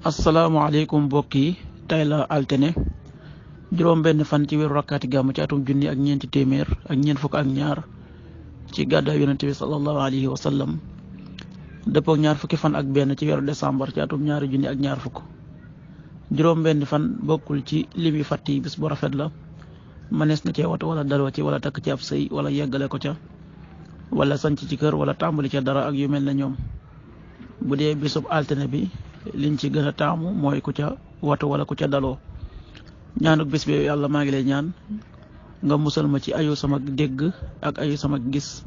asalaamaaleykum mbokk yi tey la altine juróom benn fan ci weeru rakkaati gàmm ci atum junni ak ñeenti téeméer ak ñeent fukk ak ñaar ci gàddaay yonent bi sallallahu alayhi wa sallam dëppook ñaar fukki fan ak benn ci weeru décembre ci atum ñaari junni ak ñaar fukk. juróom benn fan bokkul ci limi fàtt yi bis bu rafet la mënees na cee watu wala daloo ci wala takk ci ab sëy wala yeggale ko ca wala sanc ci kër wala tàmbali ca dara ak yu mel ne ñoom. bu dee bisub altine bi liñ ci gën a taamu mooy ku ca watu wala ku ca daloo. ñaanuk bis bi yàlla maa ngi lay ñaan nga musal ma ci ayu sama dégg ak ayu sama gis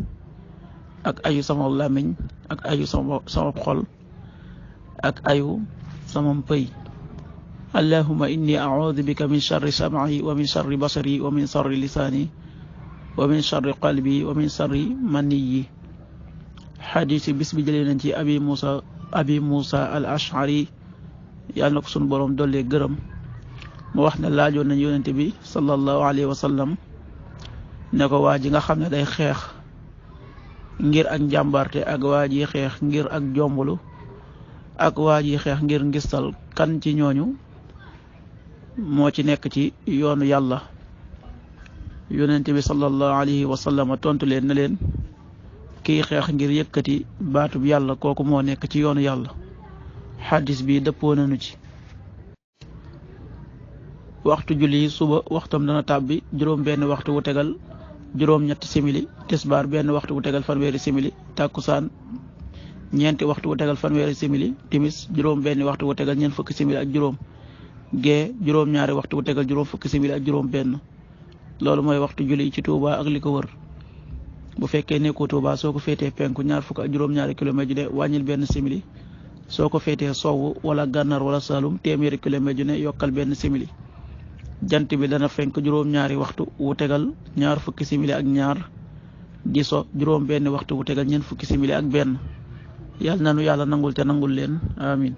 ak ayu sama làmmiñ ak ayu sama xol ak ayu sama mpëy. allahumma inni a'udhu bika min sharri sam'i wa min sharri basari wa min sharri lisaani wa min sharri qalbi wa min sharri maniyi. xadiisi bis bi jëlee nañ ci abi Musa al ashari yàlla na ko sunu boroom dollee gërëm mu wax ne laajoon nañ yonente bi sallallahu alayhi wa sallam ne ko waa ji nga xam ne day xeex ngir ak njàmbarte ak waa ji xeex ngir ak jombulu ak waa ji xeex ngir ngistal kan ci ñooñu moo ci nekk ci yoonu yàlla. yonente bi sallallahu alayhi wa sallam tontu leen ne leen kiy xeex ngir yëkkati baatub yàlla kooku moo nekk ci yoonu yàlla. xaddis bi dëppoo nañu ci. waxtu julli suba waxtam dana tàbbi juróom benn waxtu wu tegal juróom ñetti simili, tisbaar benn waxtu wu tegal fanweeri simili, tàkkusaan ñeenti waxtu wu tegal fanweeri simili, timis juróom benn waxtu wu tegal ñeent fukki simili ak juróom, gee juróom ñaari waxtu wu tegal juróom fukki simili ak juróom benn. loolu mooy waxtu julli ci Touba ak li ko wër. bu fekkee nekkoo Touba soo ko féetee penku ñaar fukk ak juróom ñaari kilomètre ju ne wàññil benn simili, soo ko féetee sowwu wala gànnaar wala Saalum téeméeri kilomètre ju ne yokkal benn simili. jant bi dana fenk juróom ñaari waxtu wu tegal ñaar fukki simili ak ñaar, di so juróom benn waxtu wu tegal ñeent fukki simili ak benn. yàlla nanu yàlla nangul te nangul leen amin.